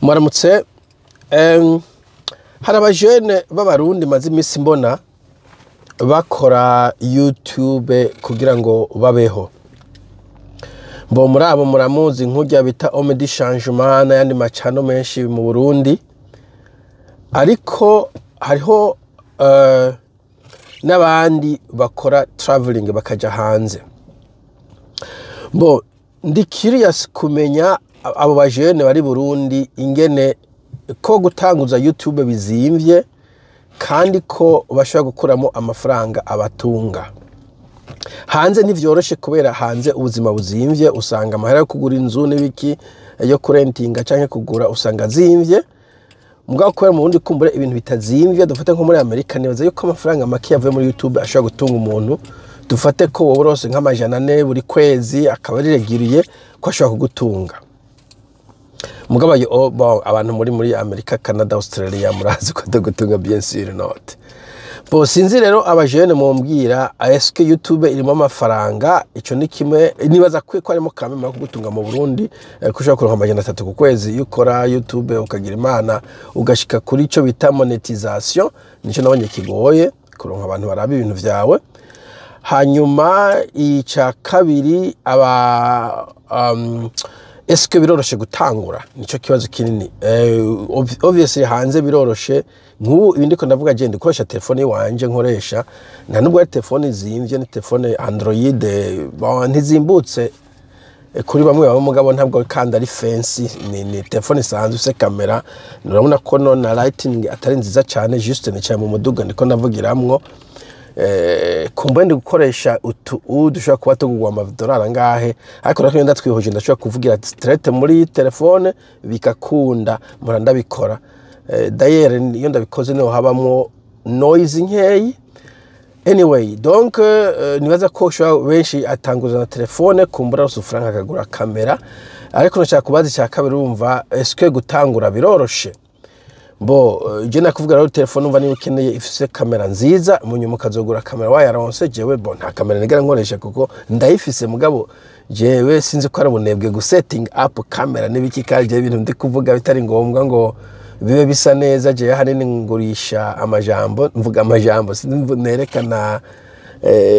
Mwaramutse. Hari abajene b'Abarundi maze imisi mbona bakora YouTube kugira ngo babeho. Mbo muri abo muramuzi nk'urya bita Homme du Changement n'ayandi macano menshi mu Burundi, ariko hariho n'abandi bakora traveling bakaja hanze. Bo ndi curious kumenya abo bajene bari Burundi ingene ko gutanguza YouTube bizimvye kandi ko bashobora gukuramo amafaranga abatunga. Hanze ntivyoroshe kubera hanze ubuzima buzimvye, usanga amahera yo kugura inzu n'ibiki yo kurentinga canke kugura usanga azimvye. Mugabo kubera mu Burundi kumbure ibintu bitazimvye, dufate nko muri Amerika, nibaza yuko amafaranga make yavuye muri YouTube ashobora gutunga umuntu. Dufate ko wowe uronse nk'400 buri kwezi, akaba ari régulier, ko ashobora kugutunga. Mugabo ayo, bon, abantu muri Amerika, Canada, Australia, murazi ko atagutunga, bien sûr not. Bo sinzi rero, abajene mumbwira, est-ce que YouTube irimo amafaranga? Ico ni kimwe nibaza ko harimo kamwe yo kugutunga mu Burundi, ko ushobora kuronka 300 ku kwezi iyo ukora YouTube, ukagira Imana ugashika kuri ico bita monetisation. Nico nabonye kigoye kuronka abantu baraba ibintu vyawe. Hanyuma ica kabiri, aba est-ce que biroroshe gutangura? Nico kibazo kinini. Obviously hanze biroroshe. Nk'ubu ibi ndiko ndavuga, je ndikoresha telefone wanje nkoresha, nta nubwo ari telefone zimvye, ni telefone Android. Bon, ntizimbutse kuri bamwe bamwe, mugabo ntabwo kandi ari fancy, ni telefone isanzwe ifise kamera. Urabona ko no na lighting atari nziza cyane, juste nicaye mu muduga ndiko ndavugiramwo. Kumbe ndi gukoresha utu dushobora kuba tugurwa amadolari angahe, ariko natwe ndatwihuje ndashobora kuvugira straight muri telefone bigakunda. Mpora ndabikora. D'ailleurs iyo ndabikoze niho habamwo noise nkeyi. Anyway, donc nibaza ko ushobora benshi atanguza na telefone, kumbura urufaranga akagura kamera. Ariko nashaka kubaza icya kabiri, urumva, est-ce gutangura biroroshe? Bo je nakuvuga rero, telefone umva niba ukeneye ifise kamera nziza, mu nyuma ukazogura kamera wayaronse. Jewe bo nta kamera nigera nkoresha kuko ndayifise, mugabo jewe sinzi ko ari ubunebwe gusetting up kamera n'ibiki, kandi jewe ibintu ndi kuvuga bitari ngombwa ngo bibe bisa neza. Jewe hanini ngurisha amajambo, mvuga amajambo, sinzi nerekana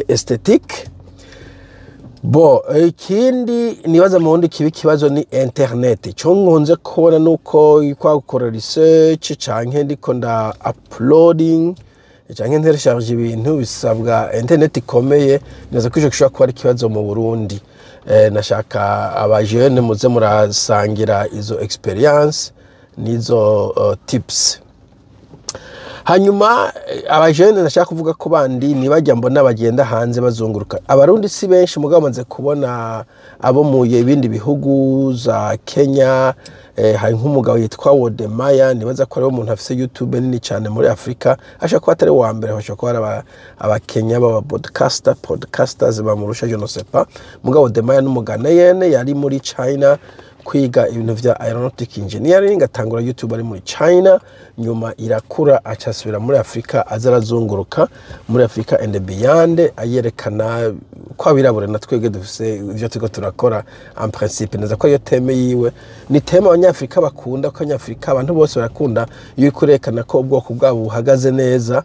esthétique. Bo ikindi nibaza mu wundi kiba ikibazo ni internet. Ico nkunze kubona nuko kwa gukora research canke ndiko nda uploading canke nterecharge ibintu, bisabwa internet ikomeye. Nibaza ko ico gishobora kuba ari ikibazo mu Burundi. Nashaka abajene muze murasangira izo experience n'izo tips. Hanyuma abajene nashaka kuvuga ko bandi nibajya mbona bagenda hanze bazunguruka. Abarundi si benshi, mugabo maze kubona abo mu ibindi bihugu za Kenya. Hari nk'umugabo yitwa Wodemaya, nibaza ko ariwe umuntu afise YouTube nini cyane muri Afrika. Ashobora kuba atari uwa mbere, ashobora kuba ari Abakenya baba podcasters bamurusha, je ne sais pas. Mugabo Wodemaya n'Umuganayene yari muri China kwiga ibintu vya aeronautic engineering, atangura YouTube ari muri China, nyuma irakura acasubira muri Afrika, aza arazunguruka muri Afrika and beyond, ayerekana ko abirabura na twebwe dufise ivyo turiko turakora. En principe neza ko iyo thème yiwe ni thème Abanyafrika bakunda, ko Abanyafrika abantu bose barakunda iyo uriko urerekana ko ubwoko bwabo buhagaze neza.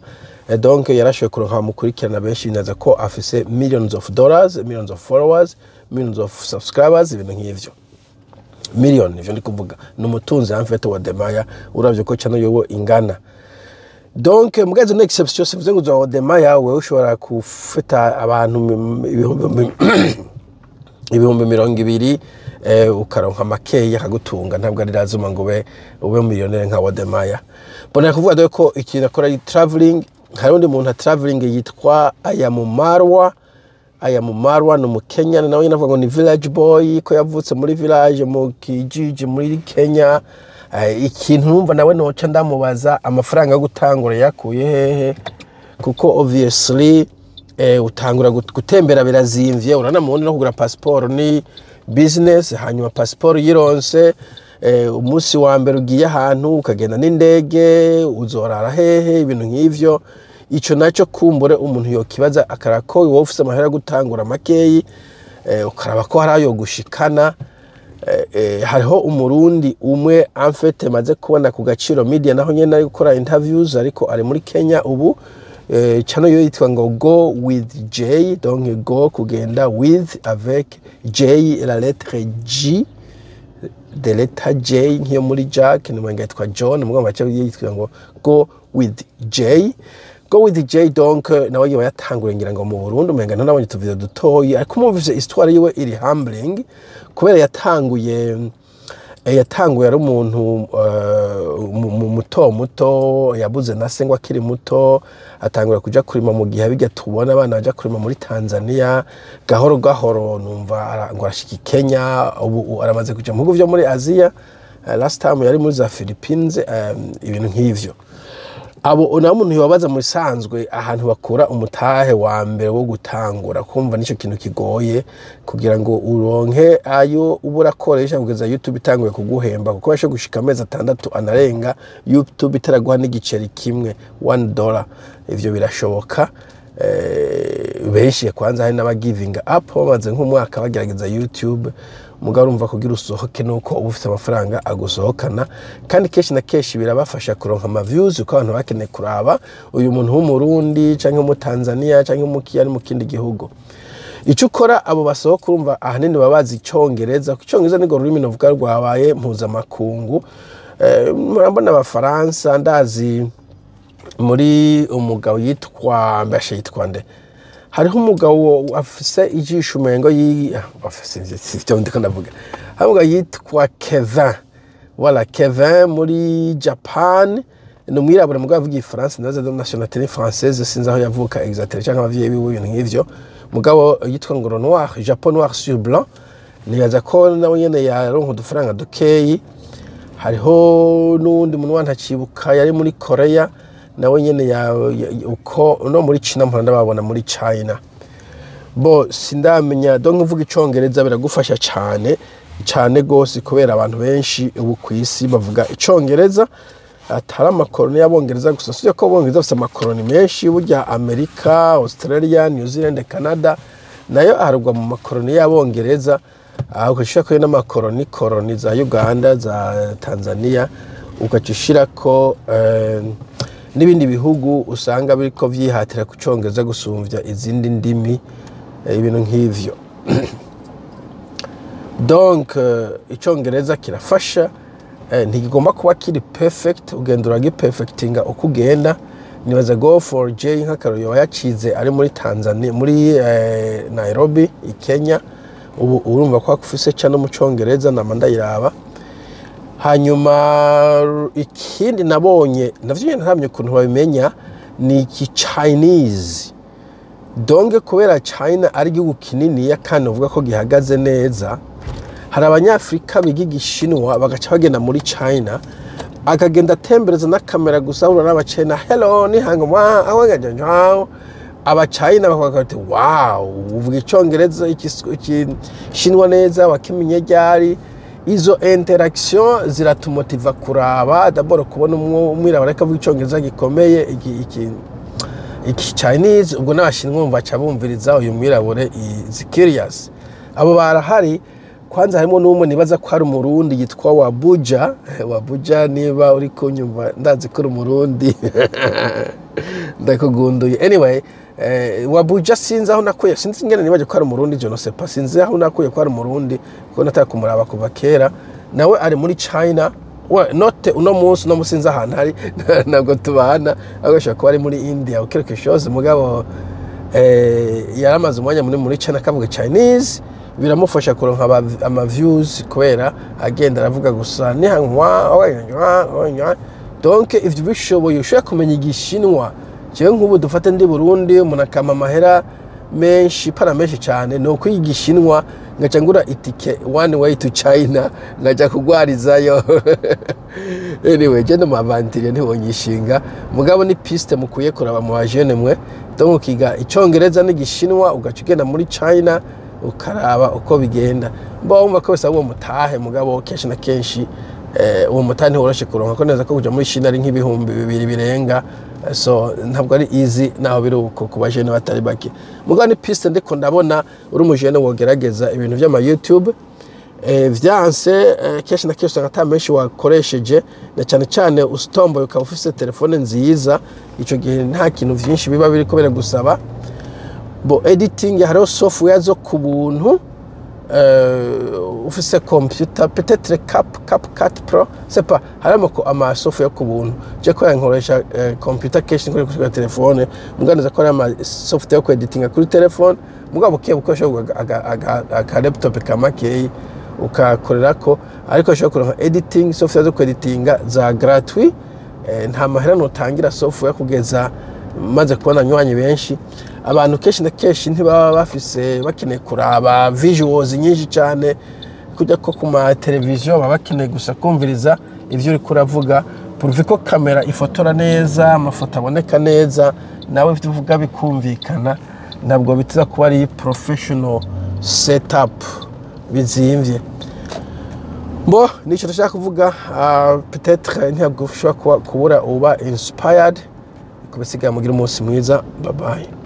Donc yarashoboye kuronka bamukurikirana benshi. Neza ko afise millions of dollars, millions of followers, millions of subscribers, ibintu nk'ivyo, miliyoni ivyo ndi kuvuga. Ni umutunzi en fait Wodemaya, uravye ko channel yowe ingana. Donc mugenzi no exception, sivuze ngo uzoba Wodemaya. Wewe ushobora gufata abantu 20,000, ukaronka makeya akagutunga. Ntabwo ari lazima ngo ube millionnaire nka Wodemaya. Mbona kuvuga dore ko ikintu akora ari traveling. Hari undi muntu traveling yitwa Ayamumarwa. Ayamumarwa ni Umukenya nawe nyine, avuga ngo ni village boy, ko yavutse muri village, mu kijiji muri Kenya. Ikintu numva nawe noca ndamubaza, amafaranga yo gutangura yakuye hehe? Kuko obviously utangura gutembera birazimvye. Urana mu no kugura passport ni business. Hanyuma passport yironse, umunsi wa mbere ugiye ahantu ukagenda n'indege, uzorara hehe? Ibintu nk'ivyo, ico naco kumbure umuntu yokibaza, akaraba ko wowe ufise amahera yo gutangura makeyi, ukaraba ko hari ayo gushikana. Hariho Umurundi umwe en fait maze kubona ku Gaciro Media, naho nyene ari gukora interviews, ariko ari muri Kenya ubu. Channel yo yitwa ngo Go with J, donc go kugenda, with avec, J la lettre J de letter J nk'iyo muri Jack, ni mwenga yitwa John, mugabo bace yitwa ngo Go with J, Go with J. Donc nawe yoba yatanguye ngira ngo mu Burundi, umenga ntabonye utuvideo dutoyi, ariko umuvise histoire yiwe iri humbling, kubera yatanguye ari umuntu muto muto, yabuze na se ngo akiri muto, atangura kuja kurima mu gihe bijya tubona abana baja kurima muri Tanzania. Gahoro gahoro numva ngo arashika i Kenya, ubu aramaze kuja mu bihugu vyo muri Aziya. Last time yari muri za Philippines, ibintu nk'ivyo. Abo nawe umuntu yobaza mu bisanzwe ahantu bakura umutahe wa mbere wo gutangura, kumva nicyo kintu kigoye kugira ngo uronke ayo uba urakoresha kugeza YouTube itanguye kuguhemba, kuko bashe gushika amezi 6 anarenga YouTube itaraguha n'igiceri kimwe, $1. Ivyo birashoboka. Benshi kwanza hari n'aba giving up bamaze nk'umwaka bagerageza YouTube. Mugabo urumva kugira usohoke nuko uba ufite amafaranga agusohokana, kandi kenshi na kenshi birabafasha kuronka ama views, uko abantu bakeneye kuraba uyu muntu w'Umurundi canke w'Umutanzania canke w'umukiya ari mu kindi gihugu. Icyo ukora, abo basohoka urumva ahanini baba bazi Icongereza, kuko Icongereza nirwo rurimi novuga rwabaye mpuzamakungu. Murabona Abafaransa, ndazi muri umugabo yitwa mbashe yitwa nde, hariho umugabo afise ijisho umengo yi afise, sivyo ndiko ndavuga, hari umugabo yitwa Kevin, voilà, Kevin muri Japan, ni umwirabura mugabo avuga Igifaransa, ndaza de nationalité française, sinzi aho yavuka exactement cyangwa abavyeyi biwe, ibintu nk'ivyo. Mugabo yitwa ngo Noir Japon, noir sur blanc, nibaza ko nawe nyene yaronka udufaranga dukeyi. Hariho n'uwundi muntu ntacibuka yari muri Korea, nawe nyene uko no muri China mpora ndababona muri China, bo sindamenya. Donc uvuga Icongereza biragufasha cyane cyane gose, kubera abantu benshi ubu ku isi bavuga Icongereza, atari amakoroni y'Abongereza gusa. Sibyo ko Abongereza bafite amakoroni menshi, burya Amerika, Australia, New Zealand, Canada nayo aharugwa mu makoroni y'Abongereza, aho ugaca n'amakoroni koroni za Uganda, za Tanzania, ugaca ushirako n'ibindi bihugu usanga biriko vyihatira ku Congereza gusumvya izindi ndimi, ibintu nk'ivyo. Donc Icongereza kirafasha, ntigigomba kuba kiri perfect, ugenda uragiperfectinga uko ugenda. Nibaza Go for J nk'akarorero yoba yacize ari muri Tanzania, muri Nairobi i Kenya. Ubu urumva ko afise ca no mu Congereza, nama ndayiraba. Hanyuma ikindi nabonye navyo nyene ntamye ukuntu babimenya ni iki Chinese. Donc kubera China ari igihugu kininiya kandi uvuga ko gihagaze neza, hari Abanyafurika biga Igishinwa bagaca bagenda muri China, akagenda atembereza na kamera gusa, ahura n'Abachina, "Hello, ni hango mwa aho." Abachina bakavuga bati: "Wow, uvuga Icongereza, Igishinwa neza, wakimenye ryari?" Izo interaction ziratumotiva kuraba d'abord kubona umwirabura ariko avuga Icongereza gikomeye, iki Chinese, ubwo n'Abashinwa bumva baca bumviriza uyu mwirabure is curious. Abo barahari. Kwanza harimo n'umwe nibaza ko ari Umurundi yitwa Wabuja. Wabuja, niba uri kunyumva, ndazi ko uri Umurundi, ndakugunduye. Anyway, Wabuja sinzi aho nakuye, sinzi ingene nibaje ko ari Umurundi, je ne sais pas, sinzi aho nakuye ko ari Umurundi, kuko nataka kumuraba kuva kera. Nawe ari muri China we note uno munsi, uno munsi nzi ahantu ari, ntabwo tubana, ahubwo ashobora kuba ari muri India ou quelque chose. Mugabo yaramaze umwanya muri China akavuga Chinese, biramufasha kuronka ama views, kubera agenda aravuga gusa nihankwa. Donc ivyo bishoboye ushobora kumenya Igishinwa. Jewe nk'ubu dufate ndi Burundi, umuntu akampa amahera menshi, para menshi cyane, ni ukwiga Igishinwa ngaca ngura itike one way to China, ngaja kugwarizayo. Anyway, je no mavantire ntiwonyishinga, mugabo ni piste mukwiye kuraba mu bajene mwe. Donc ukiga Icongereza n'Igishinwa, ugaca ugenda muri China ukaraba uko bigenda. Mba wumva ko bisaba uwo mutahe, mugabo kenshi na kenshi uwo mutahe ntiworoshe kuronka, ko neza ko kuja muri China ari nk'ibihumbi 2 birenga. So ntabwo ari easy, naho biri uko ku bajene batari bake. Mugabo ni piste ndiko ndabona, uri umujene wogerageza ibintu vy'ama YouTube. Vyanse kenshi na kenshi usanga ata menshi wakoresheje, na cyane cyane usitomboye ukaba ufise telefone nziza. Ico gihe nta kintu vyinshi biba biriko biragusaba. Bo editing, hariho software zo ku buntu. Ufise computer, peut-être CapCut Pro, c'est pas, harimo ko ama software ku buntu. Je ko nkoresha computer kenshi, nkoresha kuri telefone, muganiza ko ari ama software yo kweditinga kuri telefone. Mugabo buke bukoresha aka laptop kamakeyi ukakorerako, ariko ushobora kuronka editing software zo kweditinga za gratuit. Nta mahera notangira software kugeza maze kubona anywanyi benshi. Abantu kenshi na kenshi ntibaba bafise, bakeneye kuraba visuals nyinshi cyane kujya ko ku ma televiziyo, baba bakeneye gusa kumviriza ivyo uriko uravuga, pourvu ko kamera ifotora neza, amafoto aboneka neza, nawe ivyo uvuga bikumvikana. Ntabwo bitiza kuba ari professional setup bizimvye. Bo nicyo ndashaka kuvuga. Peut-être ntabwo ushobora kubura uba inspired kubisigaye. Mugira umunsi mwiza, bye bye.